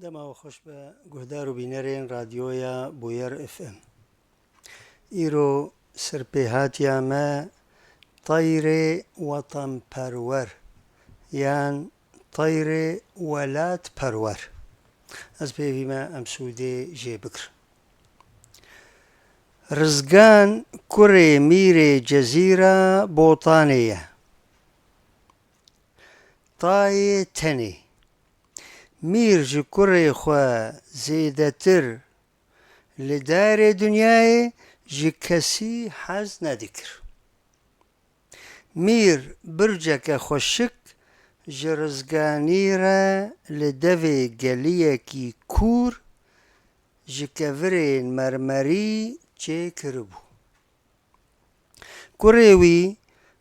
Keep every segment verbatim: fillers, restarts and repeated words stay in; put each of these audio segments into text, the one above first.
Dema we xweş be guhdar û bînerên radyoya Bûyer F M. Îro serpêhatiya me teyrê wetanperwer yan teyrê welatperwer. Ez pêvî me em sûdê jê bikirin. Rizgan kurê Mîrê Cezîra Botanê ye. Tayê tenê. Mîr ji kurê xwe zêdetir li darê dinyayê ji kesî hez nedikir. Mîr birceke xweşik ji Rizganî re li devê geliyekî kûr ji kevirên mermerî çêkiribû. Kurê wî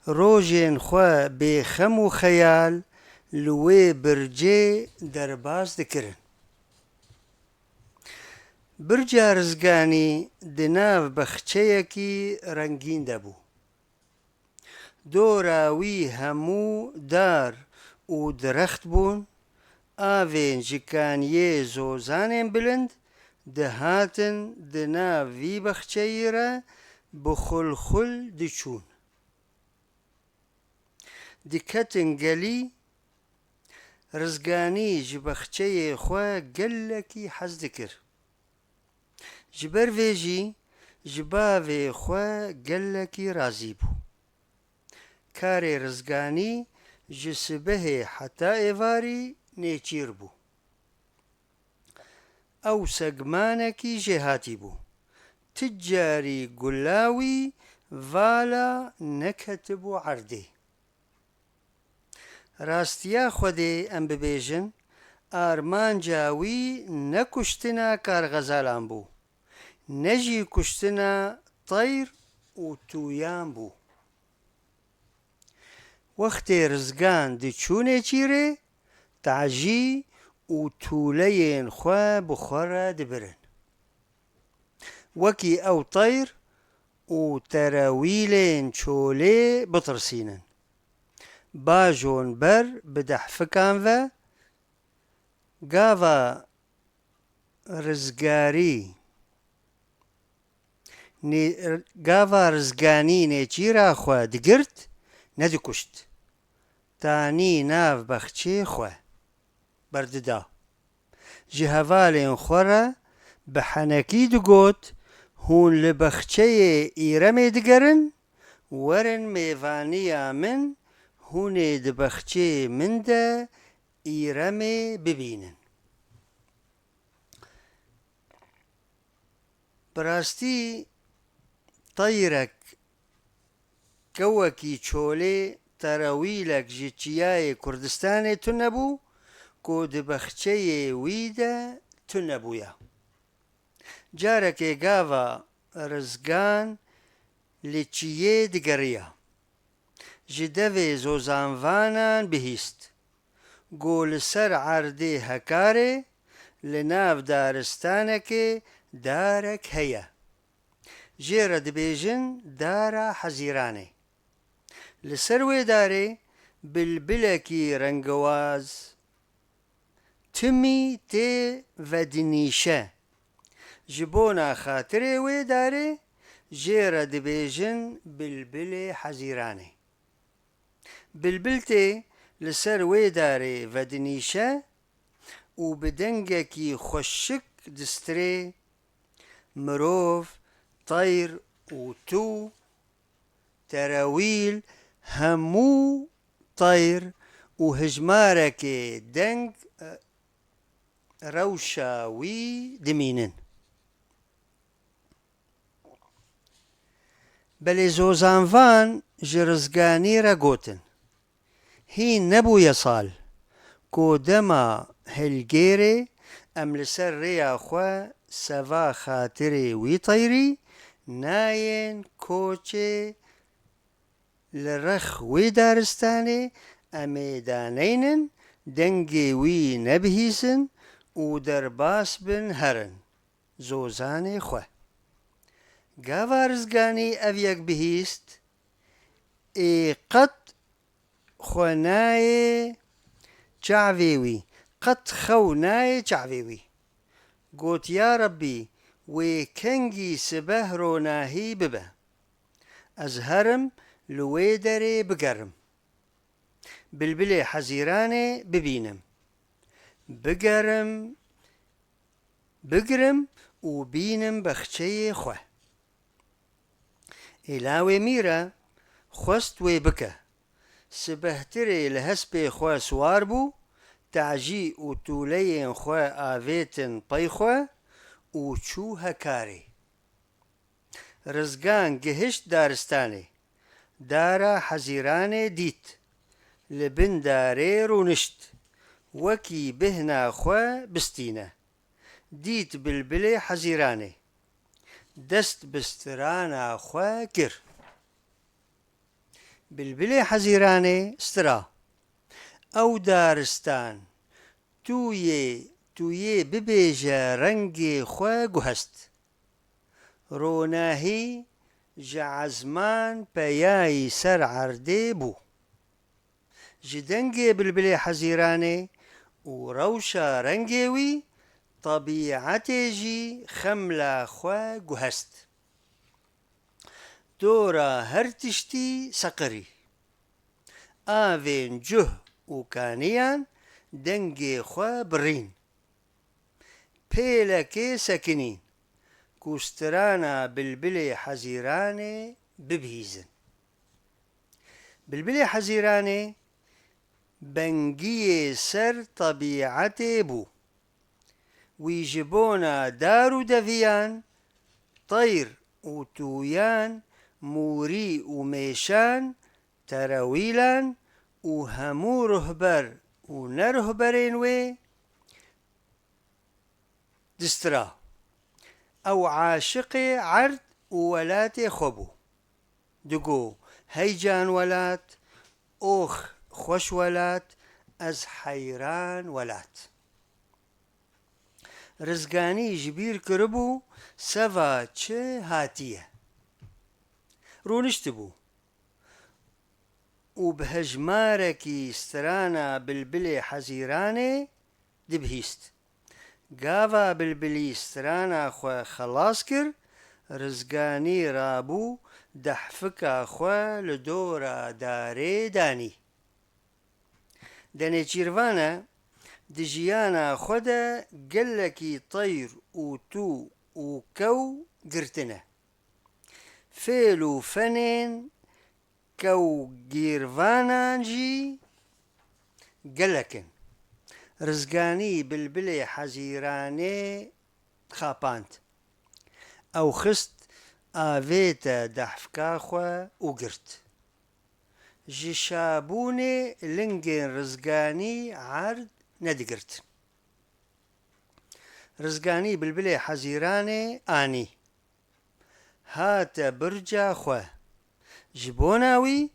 rojên xwe bê xem û xeyal li wê bircê derbas dikirin. Birca Rizganî di nav bexçeyekî rengîn de bû. Dora wî hemû dar û dirext bûn, avên ji kaniyê zozanên bilind dihatin di nav vî bexçeyî re bi xulxul diçûn. Diketin gelî, Rizganî ji bexçeyê xwe gelekî hez dikir. Ji ber vê jî ji bavê xwe gelekî razî bû. Karê Rizganî ji sibehê heta êvarî nêçîr bû. Ew segmanekî jêhatî bû. Ti carî gula wî vala neketibû erdê. Rastiya Xwedê em bibêjin, armanca wî ne kuştina karxezalan bû, ne jî kuştina teyr û tûyan bû. Wextê Rizgan diçû nêçîrê, tacî û tûleyên xwe bi xwe re dibirin. Wekî ew teyr û terewîlên çolê bitirsînin. Bajon ber bi dehfikan ve gava rizgarî nê-, gava Rizganî nêçîra xwe digirt, nedikuşt. Tanî nav bexçê xwe berdida. Ji hevalên xwe re bi henekî digot, hûn li bexçeyê Îremê digerin, werin mêvaniya min, hûn ê di bexçeyê min de Îremê bibînin. Bi rastî teyrek kewekî çolê terewîlek ji çiyayê Kurdistanê tune bû ku di bexçeyê wî de tune bûya. Carekê gava Rizgan li çiyê digeriya. Ji devê zozanvanan bihîst. Go li ser erdê Hekarê li nav daristanekê darek heye. Jê re dibêjin Dara Hezîranê. Li ser wê darê bilbilekî rengewaz timî tê vedinîşe. Ji bona xatirê wê darê jê re dibêjin Bilbilê Hezîranê. Bilbil tê li ser wê darê vedinîşe û bi dengekî xweşik distirê, mirov, teyr û tû, terewîl, hemû teyr û hijmarekê deng, e, rewşa wî dimînin. Belê zozanvan ji Rizganî re gotin, hîn nebûye sal ku dema hilgêrê em li ser rêya xwe seva xatirê wî teyrî nayên koçê li rex wê daristanê em ê daneynin, dengê wî nebihîsin û derbas bin herin zozanê xwe. Gava Rizganî ev yek bihîst, ê qet xwe nayê çavê wî, Qet xew nayê çavê wî. Got, ya Rebbî, wê kengî sibeh ronahî bibe. Ez herim li wê derê bigerim. Bilbilê Hezîranê bibînim. Bigerim, bigrim û bînim bexçeyê xwe. Ê lawê mîr e, xwest wê bike. Sibehtirê li hespê xwe siwar bû, tacî û tûleyên xwe avêtin pey xwe û çû hekarê. Rizgan gihişt daristanê. Dara Hezîranê dît. Li bin darê rûnişt. Wekî bihna xwe bistîne. Dît bilbilê Hezîranê. Dest bi strana xwe kir. Bilbilê Hezîranê stira. Ew daristan, tu yê, tu yê bibêje rengê xwe guhest. Ronahî ji ezman peyayî ser erdê bû. Ji dengê bilbilê Hezîranê û rewşa rengê wî, tebîetê jî xemla xwe guhest. Dora her tiştî seqirî. Avên cuh û kaniyan dengê xwe birîn. Pêlekê sekinîn, ku strana bilbilê Hezîranê bibihîzin. Bilbilê Hezîranê bengiyê ser tebîetê bû. Wî ji bona dar û deviyan, teyr û tûyan, mûrî û mêşan, terewîlan û hemû ruhber û neruhberên wê distira. Ew aşiqê erd û welatê xwe bû. Digo, hey can welat, ox xweş welat, ez heyran welat. Rizganî ji bîr kiribû, seva çi hatiye. Rûniştibû û bi hejmarekî strana bilbilê Hezîranê dibihîst. Gava bilbilî strana xwe xelas kir, Rizganî rabû dehfika xwe li dora darê danî. Denêçîrvan e, di jiyana xwe de gelekî teyr û tû û kew girtine. Fêl û fenên kewgîrvanan jî gelek in. Rizganî bilbilê Hezîranê xapand. Ew xist avête dehfka xwe û girt. Ji şabûnê lingên Rizganî erd nedigirt. Rizganî bilbilê Hezîranê anî. Hate birca xwe. Ji bona wî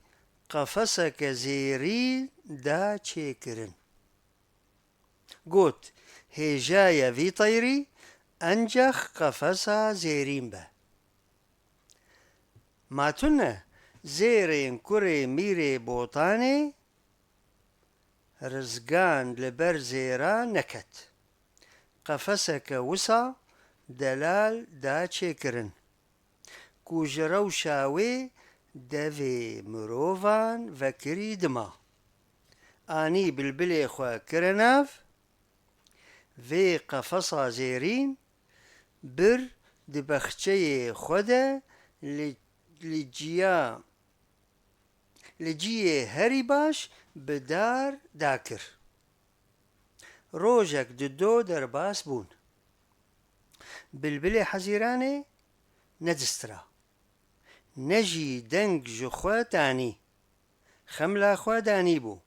qefeseke zêrîn da çêkirin. Got, hêja ye vî teyrî encax qefesa zêrîn be. Ma tune zêrên kurê mîrê Botanê, Rizgan li ber zêra neket. Qefeseke wisa delal da çêkirin, ku ji rewşa wê devê mirovan vekirî dima. Anî bilbilê xwe kire nav, vê qefesa zêrîn bir di bexçeyê xwe de li, li ciya, li ciyê herî baş bi dar dakir. Rojek di do derbas bûn. Bilbilê Hezîranê nedistira. Ne jî deng ji xwe tanî. Xemla xwe danîbû.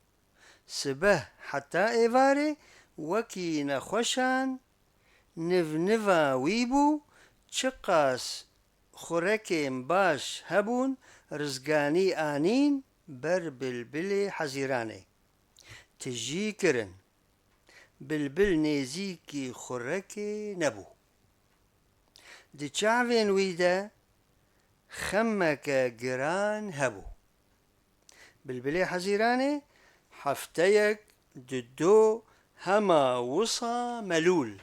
Sibeh heta êvarê wekî nexweşan nivniva wî bû, çiqas xurekên baş hebûn, Rizganî anîn ber bilbilê Hezîranê. Tijî kirin. Bilbil nêzîkî xurekê nebû. Di çavên wî de xemeke giran hebû. Bilbilê Hezîranê hefteyek di do Hema wisa melûl.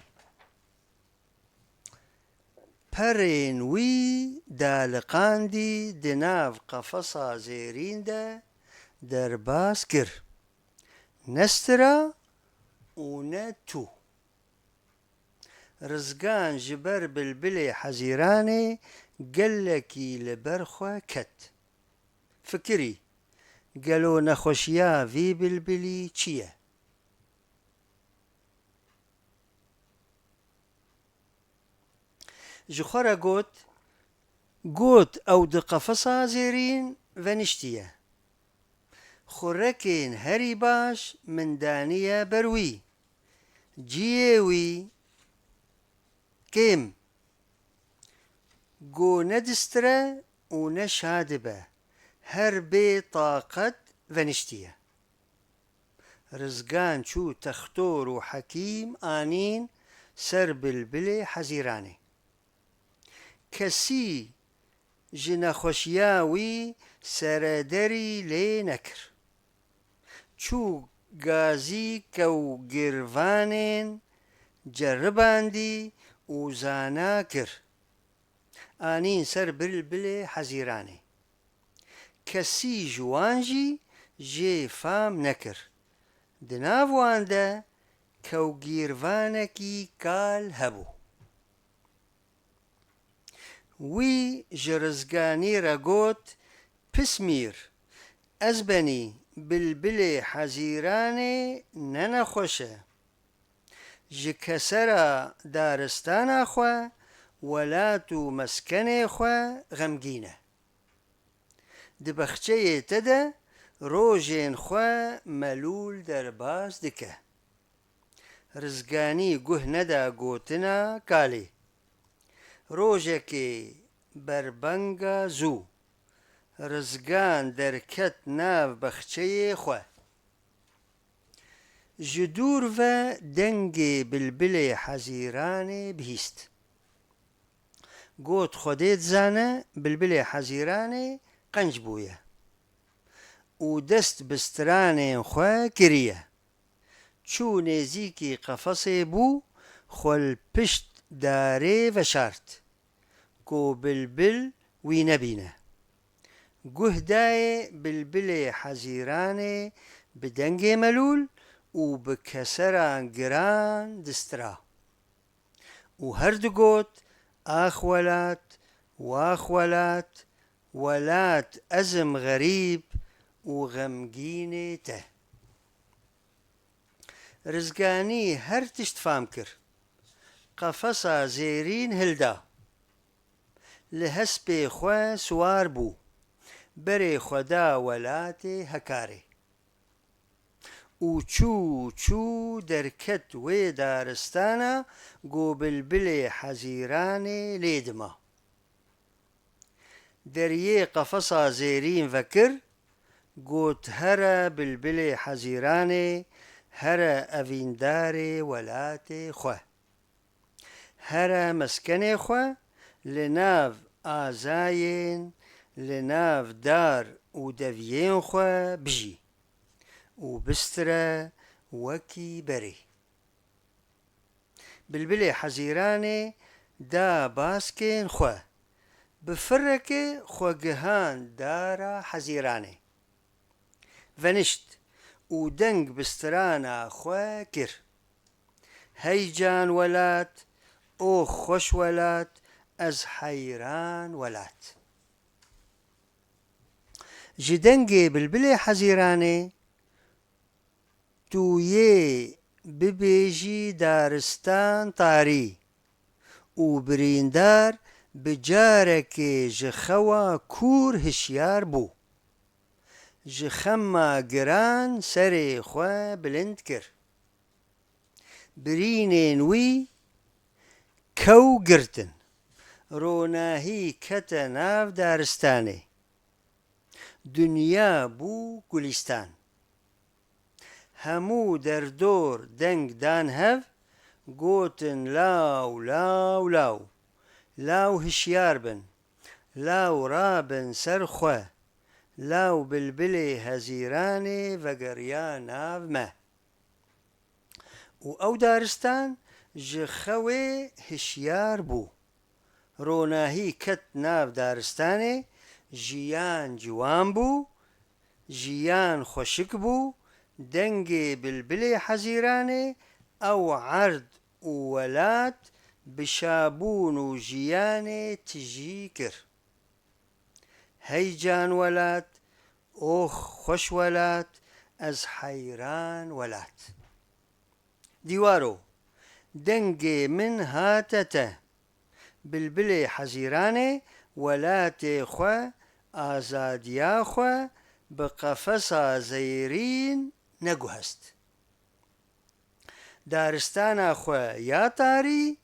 Perên wî daliqandî di nav qefesa zêrîn de derbas kir. Ne stira û ne tû. Rizgan ji ber bilbilê hezîranê gelekî li ber xwe ket. Fikirî, gelo nexweşiya vî bilbilî çi ye? Ji xwe re got, got ew di qefesa zêrîn veniştiye. Xurekên herî baş min daniye ber wî. Ciyê wî kêm. Go ne distire û ne şa dibe. Her bê taqet veniştiye. Rizgan çû textor û hekîm anîn ser bilbilê hezîranê. Kesî ji nexweşiya wî serederî lê nekir. Çû gazî kewgirvanên ceribandî û zana kir. Anîn ser bilbilê hezîranê. Kesî ji wan jî jê fam nekir. Di nav wan de kewgîrvanekî kal hebû. Wî ji Rizganî re got, Pismîr, ez benî bilbilê hezîranê ne nexweş e. Ji kesera daristana xwe, welat û meskenê xwe xemgîn e. Di bexçeyê te de rojên xwe melûl derbas dike. Rizganî guh neda gotina kalê. Rojekê berbenga zû, Rizgan derket nav bexçeyê xwe. Ji dûr ve dengê bilbilê hezîranê bihîst. Got, Xwedê dizane bilbilê hezîranê qenc bûye û dest bi stranên xwe kiriye. Çû nêzîkî qefesê bû, xwe li pişt darê veşart, ku bilbil wî nebîne. Guh dayê bilbilê hezîranê bi dengê melûl û bi keseran giran distira. Û her digot, Ax welat, wax welat, welat ez im xerîb û xemgînê te. Rizganî her tişt fam kir. Qefesa zêrîn hilda. Li hespê xwe siwar bû. Berê xwe da welatê Hekarê. Û çû çû derket wê daristana ku bilbilê hezîranê lê dima. Deriyê qefesa zêrîn vekir, got, Here bilbilê hezîranê, here evîndarê welatê xwe. Here meskenê xwe li nav azayên, li nav dar û deviyên xwe bijî û bistire wekî berê. Bilbilê hezîranê da baskên xwe, bi firrekê xwe gihand dara hezîranê. Venişt û deng bi strana xwe kir. Hey can welat, ox xweş welat, ez heyran welat. Ji dengê bilbilê hezîranê tu yê bibêjî daristan tarî û birîndar bi carekê ji xewa kûr hişyar bû. Ji xema giran serê xwe bilind kir. Birînên wî kew girtin. Ronahî kete nav daristanê. Dinya bû gulîstan. Hemû derdor deng dan hev, gotin, Law, law, law. Law hişyar bin. Law rabin ser xwe. Law bilbilê hezîranê vegeriya nav me. û ew daristan ji xewê hişyar bû. Ronahî ket nav daristanê, jiyan ciwan bû, jiyan xweşik bû, dengê bilbilê Hezîranê ew erd û welat bi şabûn û jiyanê tijî kir. Hey can welat, ox xweş welat, ez heyran welat. Dîwaro, dengê min hate te. Bilbilê Hezîranê welatê xwe, azadiya xwe bi qefesa zeyirîn neguhest. Daristana xwe ya tarî,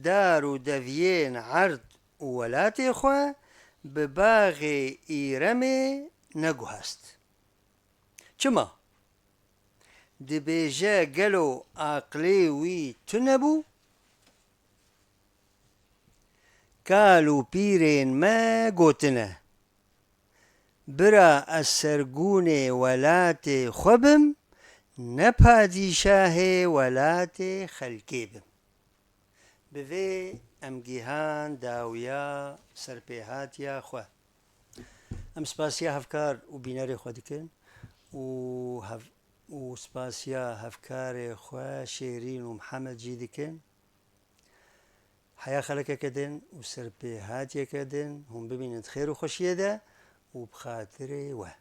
dar û deviyên erd û welatê xwe bi baxê Îremê neguhest. Çima? Dibêje gelo aqlê wî tune bû? Kal û pîrên me gotine, bira ez sergûnê welatê xwe bim, ne padîşahê welatê xelkê bim. Bi vê em gîhan dawiya serpêhatiya xwe. Em spasiya hevkar û bînerê xwe dikin û hev-, û spasiya hevkarê xwe Şêrîn û Mihemed jî dikin. Heya xelekeke din û serpêhatiyeke din hûn bimînin di xêr û xweşiyê de û bi xatirê we.